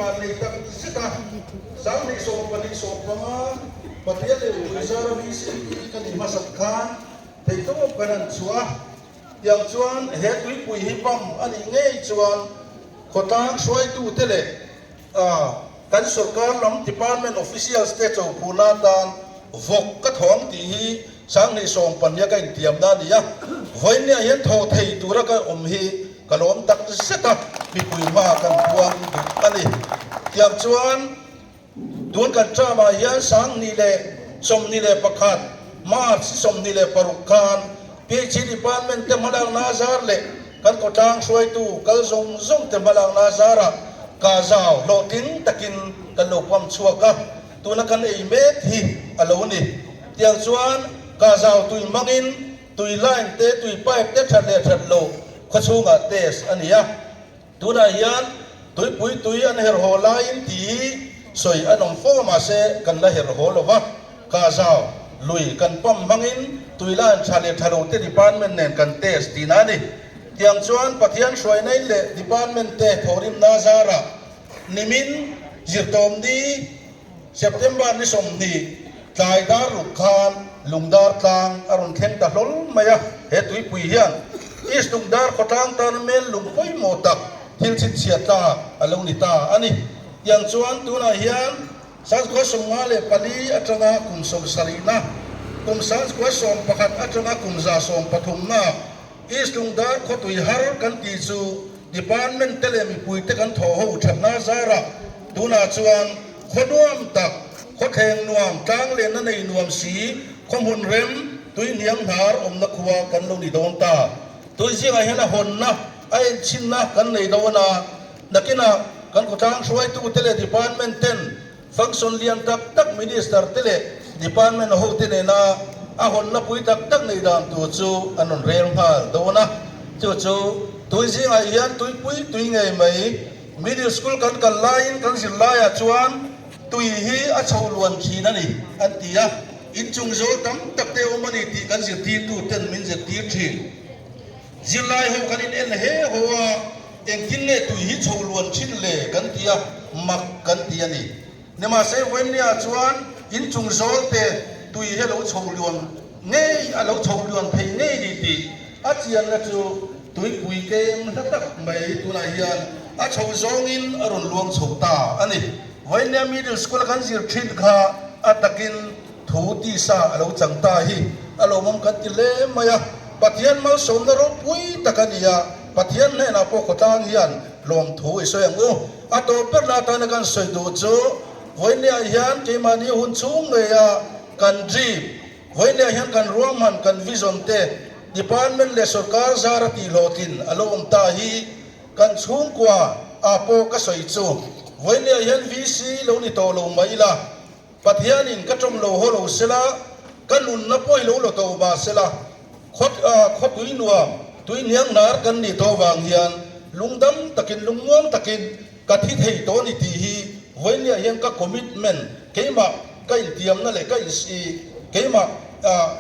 vannei tak zet a, 20 12 15 Pathian leh mipui zara VCP ka nih hmasak khan theihtawp kan han chhuah a, tiang chuan he tuipui hi pump a nih ngei chuan khawtlang hruaitute leh Kan sorkar lam department officials te chophurna atan vawk ka thawng tih hi 2015 ka intiamna a ni a, vawiinniah hian thawh thei tura ka awm hi ka lawm tak zet a, mipui hmaah kan puang duh a ni. Tiang chuan tun kan term-ah hian 2021 March 26 khan PHE Department te hmalakna zar leh kan khawtlang hruaitu kal zawng zawng te hmalakna zarah ka zau hlawhtling takin kan lo pump chhuak a, tuna kan ei mek hi a lo ni. Tiang chuan ka zau tui hmangin tui line te tui pipe te that leh that loh khawchhungah test a ni a. Tunah hian tuipui tui an herh haw laiin tih hi sawi an awm fo mahse kan la herh haw lo va, Kahzau lui kan pump hmangin tui line tha leh tha lo te department nen kan test tihna a ni. Tiang chuan Pathian hruainain leh department te thawhrimna zarah nimin zirtawmni September ni 20 tlai dar ruk khan Lungdar tlang a rawn thleng ta hlawl mai a, he tuipui hian East Lungdar khawtlang tana mel lung pawimawh tak thil chhinchhiah tlak a lo ni ta a ni. Tiang chuan tunah hian Sanskua 54 atanga kum 70na, kum Sanskua 11 atanga kum 130na, East Lungdar khawtui har kan tih chu Department te leh mipui te kan thawh ho thatna zarah tunah chuan khaw nuam tak, khawthleng nuam, tlang lenna nei nuam si, khaw hmun rem, tui hniang hnar awmna khua kan lo ni dawn ta. Tui zingah hian a hawnna, a enchhinna kan nei dawn a, nakinah kan khawtlang hruaitu te leh Department ten Function lian tak tak Minister te leh Department hote nena a hawnna pui tak tak nei dan tur chu an rawn rel nghal dawn a. Chu chu tui zingah hian tuipui tui ngei mai. Middle School kan kal laiin kan zir laiah chuan tui hi a chho luan thin a ni an ti a, inchung zawl tam tak te awm a ni tih kan zirtirtu ten min zirtir thin. Zirlai ho kan in en he haw a, engtin nge tui hi chho luan thin le kan ti a, mak kan ti a ni. Nimahse Vawinia chuan inchung zawl te tui hi a lo chho luan ngei, a lo chho luan thei ngei ni tih a chianna chu tuipui kem hla tak mai tunah hian a chho zawngin a rawn luang chho ta a ni. Vawinia Middle School a kan zir thin kha a takin Thu tisa a lo chang ta hi a lawmawm kan ti hle mai a, Pathian malsawmna ropui tak a ni a, Pathian hnenah pawh khawtlang hian lawmthu i sawi ang u. A tawp berna atana kan sawi duh chu vawinia hian keimahni hun chhung ngeia kan dream, vawinia hian kan ruahman, kan vision te department leh sorkar zara tihhlawhtlin a lo awm ta hi kan chhungkua ah pawh ka sawi chu vawinia hian VC lo ni tawh lo mai ila, Pathianin ka tawng lo haw lo sela, ka nunna pawi lo lo to mah sela, khaw tui nuam, tui hniang hnar kan nih tawh vang hian lungdam takin, lungmuang takin ka thi thei tawh a ni tih hi vawinia hian ka commitment, keimah ka intiamna leh ka insi, keimah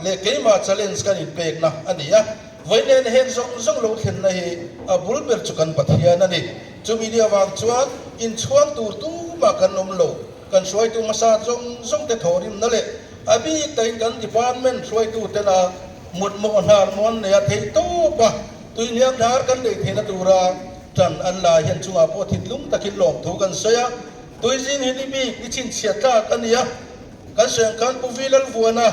leh keimah challenge kan inpekna a ni a. Vawinia heng zawng zawng lo thlenna hi a bul ber chu kan Pathian a ni. Chumi ni avang chuan inchhuang tur tumah kan awm lo. Kan hruaitu hmasa zawng zawng te thawhrimna leh a bik takin kan department hruaitu tena mutmawh hnar muan nei a theih tawp a, tui hniam hnar kan neih theihna tura tan an la hian chungah pawh thinlung takin lawmthu kan sawi a, tui zing hi ni bik ni chhinchhiah tlak a ni a, kan sawi ang khan Pu V Lalvuana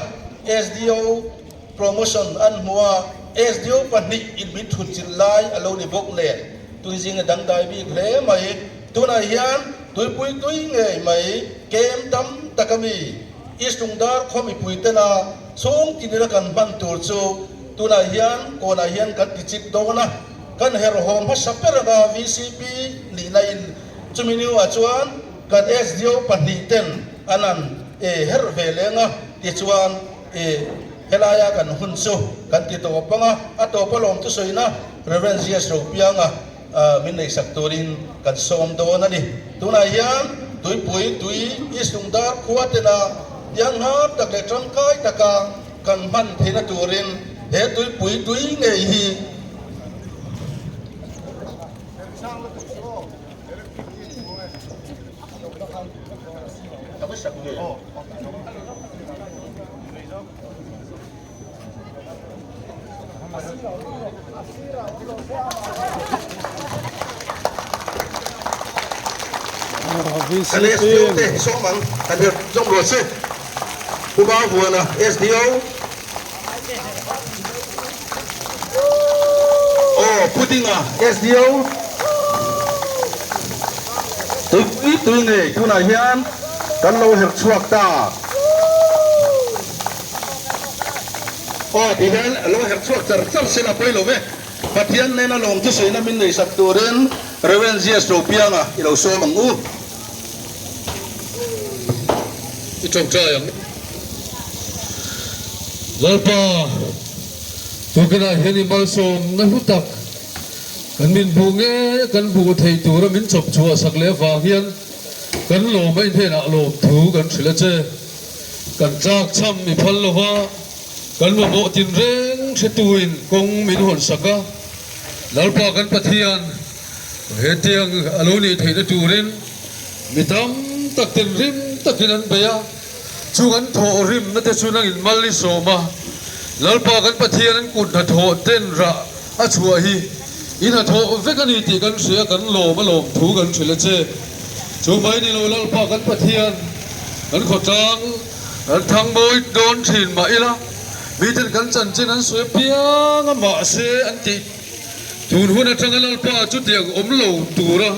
SDO promotion an hmu a, SDO pahnih in min thutchilh lai a lo ni bawk nen tui zing a dangdai bik hle mai. Tunah hian tuipui tui ngei mai kem tam tak a mi East Lungdar khaw mipui tena chhung tinina kan hman tur chu tunah hian kawnah hian kan ti chik dawn a, kan herhawm hmasa ber anga VCP nihna in chumi niuah chuan kan SDO pahnih ten an an herh ve leng a, tichuan helaia kan hun chu kan ti tawp ang a, a tawp alawm thusawiina Rev. GS Ropianga. Min neihsak turin kan sawm dawn a ni. Tunah hian tuipui tui East Lungdar khua tena tiangham tak leh tangkai taka kan hman theihna turin he tuipui tui ngei hi sak nge? Kan SDO te hi sawm ang, kan her zawk rawh se. Pu Bauvuana SDO. Aw Pu Dinga SDO. Tuipui tui ngei tunah hian kan lo her chhuak ta. Aw ti hian a lo herh chhuak char char sin a pawi lo ve. Pathian nena lawm thusawiina min neisak turin Rev. GS Ropianga i lo sawm ang u. I tawngtai ang. Lalpa, tukinah hian i malsawmna hlu tak kan min hmuh nge kan hmuh theih tura min chawp chhuah sak leh avang hian kan lawm a i hnenah lawmthu kan hrilh a che. Kan tlak cham i phal lo va, kan mamawh tinreng hretuin kawng min hawn sak a. Lalpa kan Pathian, hetiang a lo nih theihna turin mi tam tak ten rim takin an bei a, chung an thawh rimna te chu nangin mal i sawm a. Lalpa kan Pathian an kut hnathawh ten rah a chhuah hi i hnathawh vek a ni tih kan hria, kan lawm a lawm thu kan hrilh a che. Chu mai ni lo Lalpa kan Pathian kan khawtlang kan thang mawi dawn thin mah ila, miten kan chanchin an sawi apiang a mahse an tih tun hun atanga Lalpa chutiang awm lo tura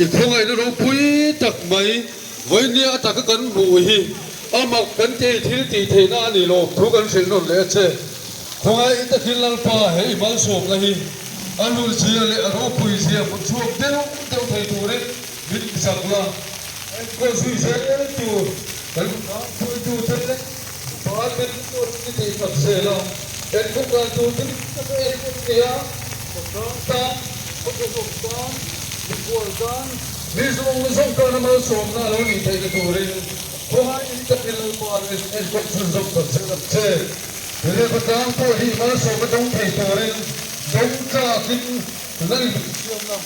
i khawngaihna ropui tak mai vawinia a taka kan hmuh hi a mak kan tih thil tih theihna a ni lo thu kan hrilh nawn leh a che. Khawngaih takin Lalpa he i malsawmna hi a lulzia leh a ropuizia hmu chhuak deuh deuh thei turin min tichak la, enkawl zui zel tur kan hnampuitute leh department pawh chu ni tih tak zel a, enkawl dan tur dik taka enkawl nia, khawtlang tan, khawthlawm tan, mikhual tan, mi zawng zawng tana malsawmna a lo nih theihna turin khawngaih takin Lalpa min enkawl chhunzawm tak zel ang che. Lehkha tlang pawh hi malsawmna dawng thei turin dawng tlakin la insiamna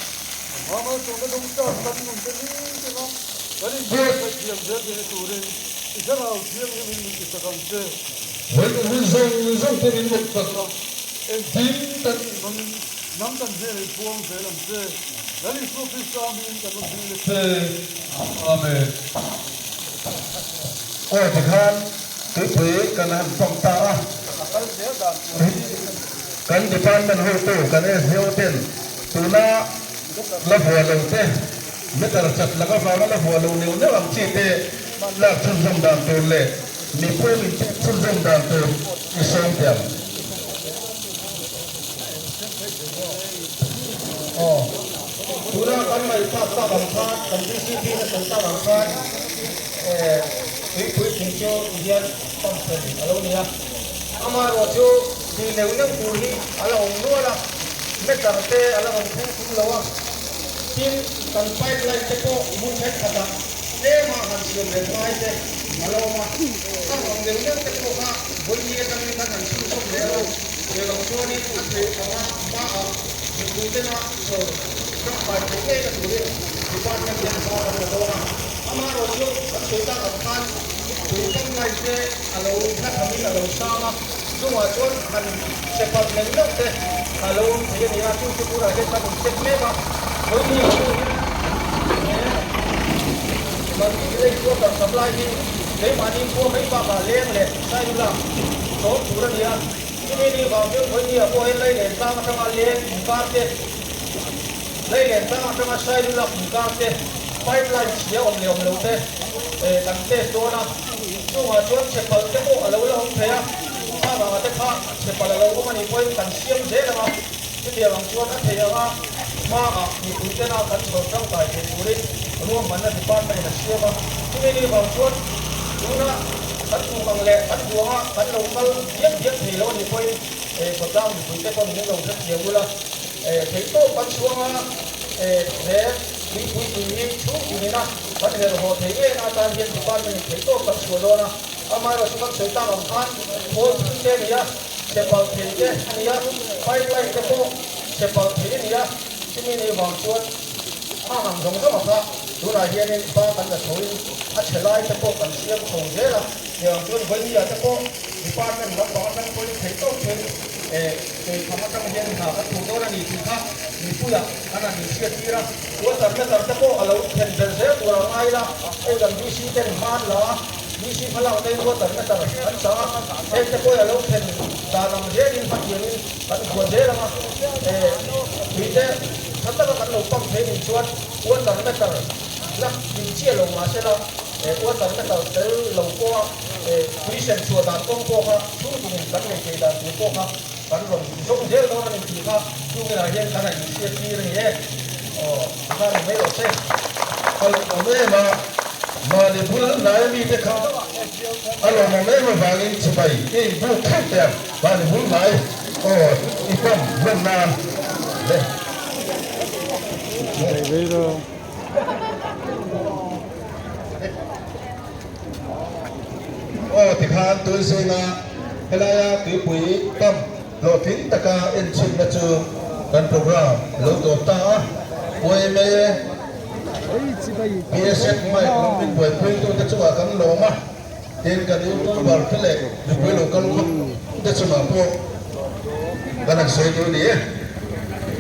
a malsawmna dawng tlak kan nun te nitin a kan inbuatsaih thiam zel theihna turin i thlarau thianghlimin min tisak ang che. Vawiin hun zawng zawng te min mawlh tak a, engkim kan nih hmangin nang kan hnenah i puang zel ang che. Lal Isua Krista hmingin kan rawn dil a che. Amen. Aw tikhan Tuipui kan han pump ta a, kan department hotu kan SDO ten tuna la vuah lo te, meter chat lak avanga la vuah lo neuh neuh ang chi te lak chhunzawm dan tur leh mipui min pek chhunzawm dan tur i sawm teh ang. Aw, tuna kan ngaihtlak tak ang khan, kan DCP na sawi tak ang khan, eh, tuipui thing chu ti hian pump fel a lo ni a. Amaherawh chu tih neuh neuh tur hi a la awm nual a, meter te a la rawn thleng thum lo a. Tin, kan pipe line te pawh hmun thenkhatah tlema han siam rem ngai te a la awm a. Khang ang neuh neuh te pawh kha vawiin atangin kan han chhunzawm leh a. Lehlam chuanin a theih anga hmaah mipuitena chawr tangkai theih ngei na turin department hian hma kan la dawn a. Amaherawh chu kan sawi tak ang khan tui kan line te a lo hla thamin a lo sang a, chungah chuan han che palh neuh neuh te a lo awm thei a ni a, chu chu tunah hian kan incheck mek a. Vawiin ah pawh hian he Multi Village Water Supply hi keimahni khua mai bakah leng leh Sailula chawm tur a ni a. Chumi ni vang chuan Vawinia pawh hian Lailen tlang atanga leng inkar te, Lailen tlang atanga Sailulak inkar te, pipe line chhia awm leh awm lo te kan test dawn a. Chungah chuan chhe palh te pawh a lo la awm thei a, kha vanga te kha chhe palh a lo awm a nih pawhin kan siam zel ang a. Chutiang ang chuan a theih anga hmaah mipui tena kan chhawr tangkai theih turin ruahmanna department in a siam a. Chumi ni vang chuan tuna kan tum ang leh kan duanga kan lo kal diam diam thei lo a nih pawhin khawtlang mipuite pawn min lo hrethiam ula. Theihtawp kan chhuang a, he tuipui tui hi chhungtin ina kan herhhaw thei ngei na atan hian department in theihtawp kan chhuah dawn a. Amaherawhchu kan sawi tak ang khan khawl thil te a ni a. Chhe palh thei te a ni a, pipe line te pawh chhe palh thei a ni a, chumi nih vang chuan hang ang zawng zawng a kha. Tunah hianin ba kan la chhoin a chhe lai te pawh kan siam chho zel a, tiang chuan vawinia te pawh department lampang atang pawhin theih tawk chuan keikham atang hian hna kan thawk dawn a ni tih kha mipuiah an han inhriat tir a. Water meter te pawh a lo thlen ber zel tur a ngai la, hei kan DC ten hma an la a, DC hmalak te in water meter an chah a, heng te pawh a lo thlen dan ang zelin hmatiangin kan buat zel ang a, tui te tha taka kan lo pump thei nih chuan water meter la kim chiah lo mahsela water meter tel lo pawha tui sem chhuah dan kawng pawh kha chhungtungin kan nei thei dan tur pawh kha kan rawn zawng zel dawn a ni tih kha chungin ah hian kan han inhriat tir a ni e. Aw, tikhan ni mai lo se. A lawmawm em a, mahni bul hnai ami te kha a lawmawm em avangin chibai i inbuk theuh teh ang, mahni bul hnai aw i pump hman nan le. Aw tikhan tun zinga helaia tuipui pump hlawhtling taka enchhinna chu kan program lo tawp ta a, YMA, BSF mic lam min buaipuitute chungah kan lawm a, tin kan youtuber te leh mipui lo kal khawp te chungah pawh kan han sawi duh a ni e.